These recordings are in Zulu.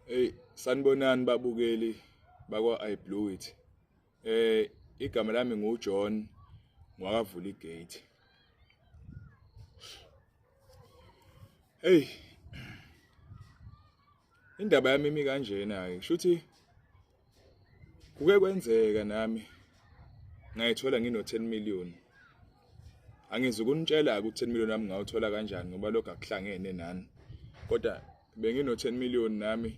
Hey, sanibonani babukeli bakwa I Blew It. Igama lami nguJohn ngwakavula igate. Hey, indaba yami imi kanjena ke. Shuthi kuke kwenzeka nami ngayithola ngino 10 million. Angizukunitshela ukuthi 10 million wami ngawuthola kanjani ngoba lokho akuhlangene nani. Kodwa bengino 10 million nami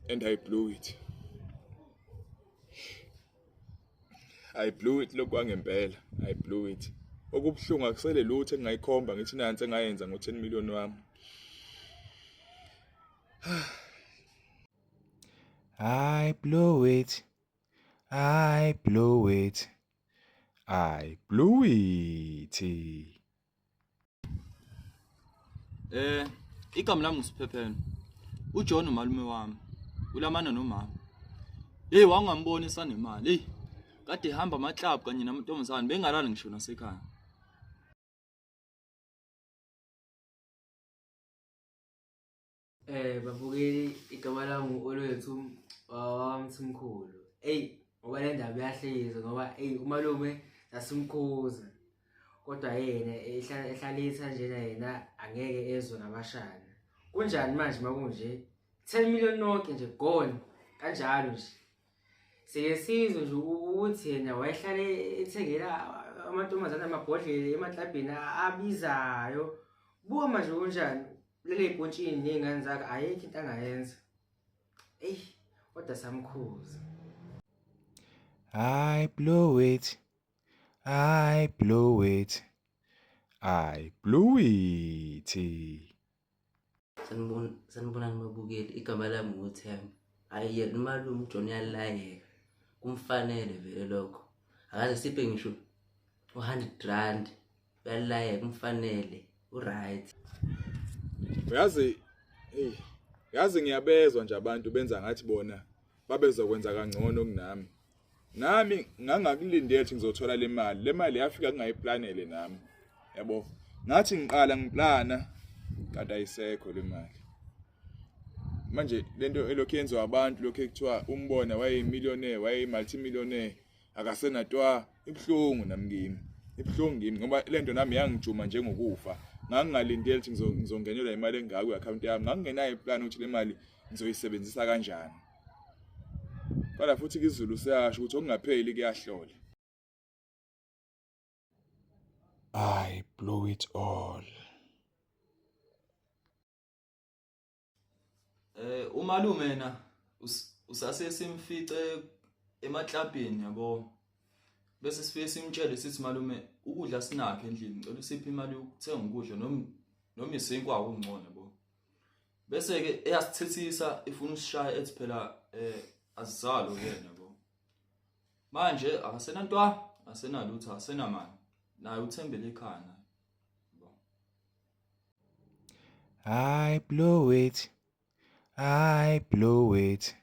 and I blew it. I blew it lokhu kwangempela. I blew it. Okubuhlungu akusele lutho engingayikhomba ngithi nansi engayenza ngo 10 million wami. I blew it. I blew it. I blew it. Igama lami nguSiphephelo. UJohn umalume wami. Ulamana nomama. Hey, wangambona esanemali. Hey, kade ehamba ama-club kanye namantombazane, bengalali ngisho nasekhaya. Babukeli, igama lami ngu-Olwethu waMthimkhulu. Eyi, ngoba le ndaba iyahlekisa ngoba eyi umalume sasimkhuza. Kodwa yena ehlalisa njena yena angeke ezwe ngabashana. Kunjani manje makunje? 10 million nonke nje gone kanjalo nje. Sike sizwe nje ukuthi yena wayehlale ethengela amantombazane amabhodlela emaklabhini abizayo. Buka manje kunjani? Lele ibhontshini ney'ngane zakhe ayikho into angayenza. Eyi, kodwa samkhuza. I blew it. I blew it. I blew it. Sanibonani babukeli, igama lami nguThemba. Hhayi yena umalume uJohn uyalayeka, kumfanele vele lokho. Akaze siphe ngisho u-100 rand, uyalayeka kumfanele, u-right. Uyazi, hey, yazi ngiyabezwa nje abantu benza ngathi bona babezokwenza kangcono kunami. Nami ngangakulindele ukuthi ngizothola le mali. Le mali yafika ngingayiplanele nami. Yabo. Ngathi ngiqala ngiplana kanti ayisekho le mali. Manje lento elokhu yenziwa abantu lokhu ekuthiwa umbona wayeyimillionaire, wayeyi-multimillionaire, akasenatwa, ibuhlungu nami kimi. Ibuhlungu kimi ngoba lento nami yangijuma njengokufa. Ngangingalindele ukuthi ngizongenelwa imali engaka kwi-account yami. Ngangingenayo iplan ukuthi le mali ngizoyisebenzisa kanjani. Kodwa futhi isiZulu siyasho ukuthi okungapheli kuyahlola. I blew it all. Umalume yena usase simfice emaklabhini yabo. Bese sifike simtshele sithi malume ukudla sinakho endlini, ngicela usiphe imali yokuthenga ukudla noma isinkwa okungcono yabo. Bese ke eyasithethisa ifuna usishaya ethi phela asizalo yena yabo. Manje akasenantwa, asenalutho, asenamali. Naye uthembele ekhaya naye. I blew it. I blew it.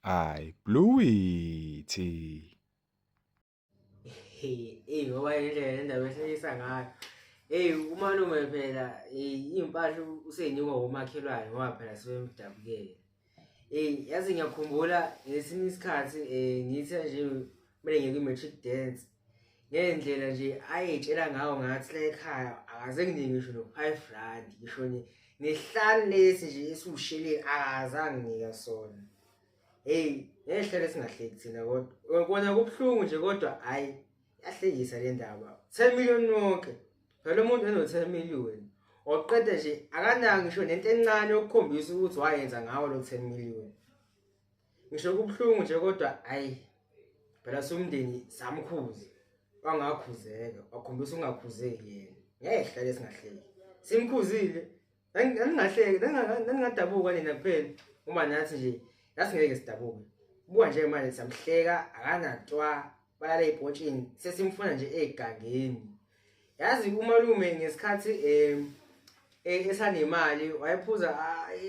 I blew it. Hey, ngoba indlela le ndaba ehlekisa ngayo. Hey, umalume phela iy'mpahla useyinikwa womakhelwane ngoba phela sebemdabukele. Hey, yazi ngiyakhumbula ngesinye isikhathi ngithe nje kumele ngiye kwi-matric dance. Ngendlela nje ayey'tshela ngawo ngathi la ekhaya akaze nginike ngisho no-5 rand, ngisho nesihlanu lesi nje esiwusheleni akazange nginika sona. Hey, ngehlele singahleki thina kodwa. Kona kubuhlungu nje kodwa hayi yahlekisa le ndaba. 10 million wonke. Phela umuntu eno 10 million. Oqeda nje akananga ngisho nento encane yokukhombisa ukuthi wayenza ngawo lo 10 million. Ngisho kubuhlungu nje kodwa hayi phela somndeni samkhuza. Wangakhuzeka, wakhombisa ungakhuzeki yena. Ngehlele singahleki. Simkhuzile. Nangingahleki, nangingadabuka nina kuphela uma nathi nje nasingeke sidabuke. Buka nje manje samhleka akanatwa balala ebhotshini sesimfuna nje egangeni. Yazi umalume ngesikhathi esanemali wayephuza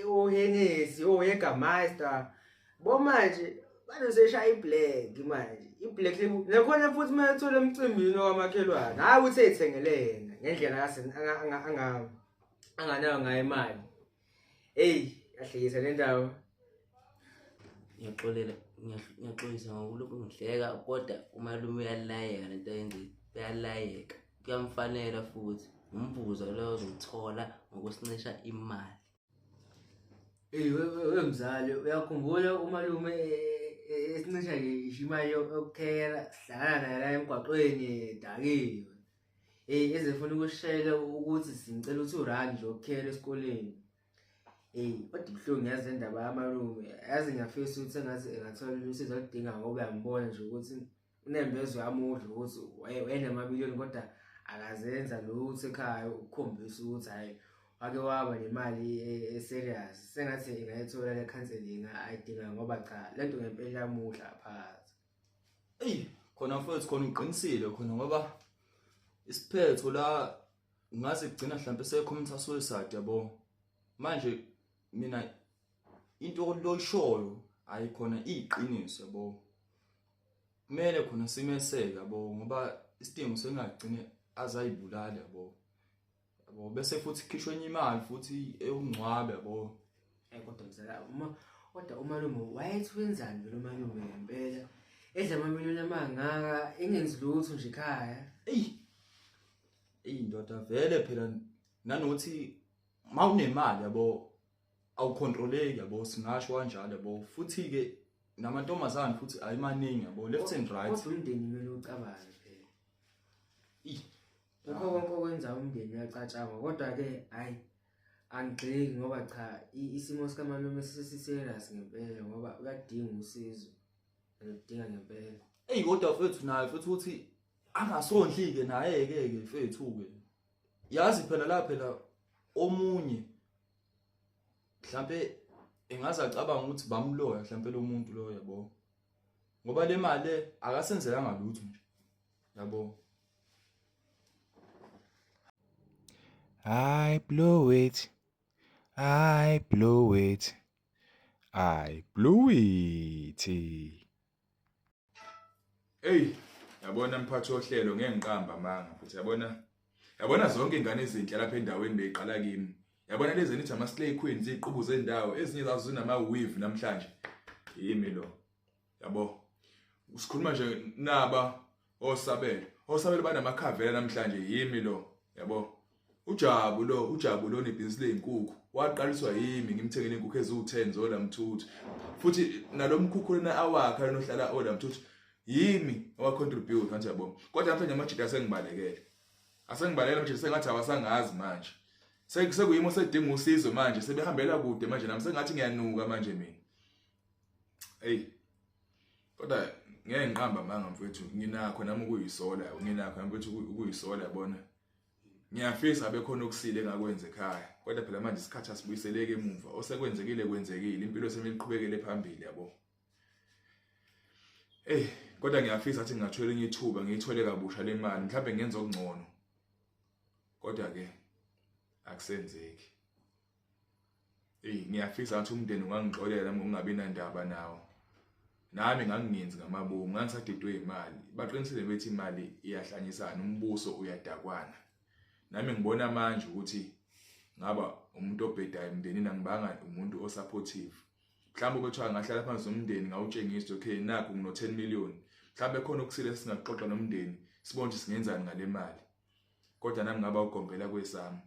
oHennessy, oJägermeister. Bo manje baloseshaya iblack manje. Iblack label nakhona futhi mayethola emcimbini wamakhelwane. Hayi uthi ethengele yena ngendlela anganayo ngayo imali. Hey, Yahlekisa le ndawo. Ngiyaxolela, ngiyaxolisa ngokulokhu ngihleka kodwa umalume uyalayeka lento ayenzile. Uyalayeka. Kuyamfanela futhi. Umvuzo loyo ozowuthola ngokusincisha imali. Ey we mzali uyakhumbula umalume esincisha nje imali yokukhela sihlangana naye la emgwaqweni dakiwe. Ey ezefuna ukushayela ukuthi singicela u2 rand nje ukukhela esikoleni. Ey kodwa ibuhlungu yazi indaba yamalume. Yazi ngiyafisa ukuthi engathi engathola usizo oludinga ngoba uyambona nje ukuthi unembezo yamudla ukuthi wayenamamiliyoni kodwa akazenza lutho ekhaya ukukhombisa ukuthi hhayi wake waba nemali e-serious. Sengathi ingayithola le counseling ayidinga ngoba cha lento ngempela iyamudla phakathi. Eyi khona mfowethu khona uqinisile khona ngoba isiphetho la ngaze kugcina mhlawumbe secommit suicide yabo. Manje mina into loyishoyo ayikhona iqiniso yabo. Kumele khona simeseke yabo ngoba isidingo sengagcine azayibulala yabo. Yabo bese futhi khishwe enye imali futhi eyokungcwaba yabo. Kodwa mzala uma kodwa umalume wayethi wenzani vele umalume ngempela edla amamiliyoni amangaka engenzi lutho nje ekhaya. Eyi eyi ndoda vele phela nanokuthi mawunemali yabo awucontroleki yabo singasho kanjalo yabo futhi ke namantombazane futhi ayimaningi yabo left and right. Kodwa umndeni kumele ucabange phela. Kukho konke okwenza umndeni uyacatshangwa kodwa ke hayi angigxeki ngoba cha isimo sikamalume sesiserious ngempela ngoba uyadinga usizo. Uyadinga ngempela. Eyi kodwa mfethu naye futhi ukuthi angasondli ke naye ke ke mfethu ke. Yazi phela la phela omunye mhlambe engaze acabanga ukuthi bamloya mhlambe lo muntu lo yabo. Ngoba le mali akasenzelanga lutho nje. Yabo. I blew it. I blew it. I blew it. Hey, yabona mphathi wohlelo ngeke ngiqamba amanga futhi yabona. Yabona zonke ingane ezinhle lapha endaweni beyiqala kimi. Yabona lezi nithi ama slay queens iziqubu zendawo ezinye zazo zinama weave namhlanje. Yimi lo. Yabo. Usikhuluma nje naba osabelo. Osabelo banamakhavela namhlanje yimi lo. Yabo. Ujabu lo nebhizinisi lezinkukhu waqaliswa yimi ngimthengele inkukhu eziwu10 zolamthuthu. Futhi nalomkhukhu lena awakha lenohlala olamthuthu yimi owacontribute manje yabo. Kodwa namhlanje amajita asengibalekele. Asengibalekele manje sengathi awasangazi manje. Sekuyimo sedinga usizo manje sebehambela kude manje nami sengathi ngiyanuka manje mina. Hey. Kodwa ngeke ngiqamba manga mfethu nginakho nami ukuyisola, nginakho nami mfethu ukuyisola yabona. Ngiyafisa abe khona okusile engakwenza ekhaya. Kodwa phela manje isikhathi asibuyiseleke emuva. Osekwenzekile kwenzekile, impilo semiqhubekele phambili yabo. Hey, kodwa ngiyafisa ukuthi ngingathola enye ithuba ngiyithole kabusha le mali, mhlawumbe ngenze okungcono. Kodwa ke akusenzeki. Hey, ngiyafisa ukuthi umndeni ungangixolela ngokungabi nandaba nawo. Nami ngangingenzi ngamabomu, ngangisadidwe imali. Baqinisile bethi imali iyahlanyisana, umbuso uyadakwana. Nami ngibona manje ukuthi ngaba umuntu obhedayo emndenini angibanga umuntu osupportive. Mhlawumbe bethiwa ngahlala phansi nomndeni ngawutshengisa okay nakho ngino 10 million. Mhlawumbe khona okusile singaxoxa nomndeni sibone ukuthi singenzani ngale mali. Kodwa nami ngaba ugombela kwesami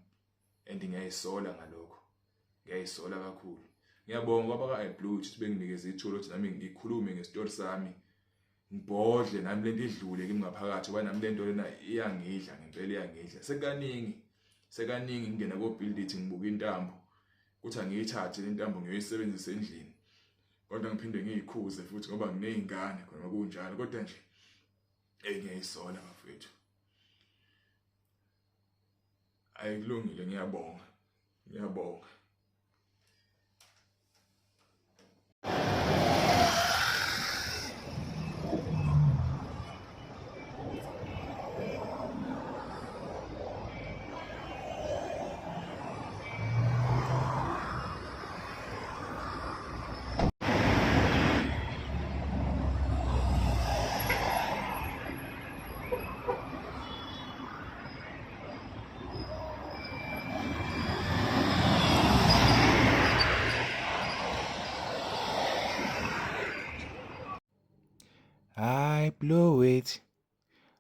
and ngiyayisola ngalokho. Ngiyayisola kakhulu. Ngiyabonga kwaba ka I Blue ukuthi benginikeze ithuba ukuthi nami ngikhulume ngestory sami. Ngibhodle nami lento idlule kimi ngaphakathi ngoba nami lento lena iyangidla ngempela iyangidla. Sekaningi ngingena ko build it ngibuka intambo kuthi angiyithathe le ntambo ngiyoyisebenzisa endlini. Kodwa ngiphinde ngiyikhuze futhi ngoba nginezingane khona kunjalo kodwa nje ngiyayisola bafethu. Ayikulungile ngiyabonga. Ngiyabonga. I blew it.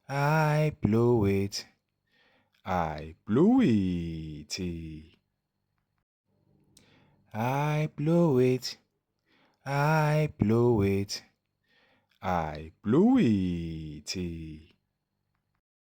I blew it. I blew it. I blew it. I blew it. I blew it.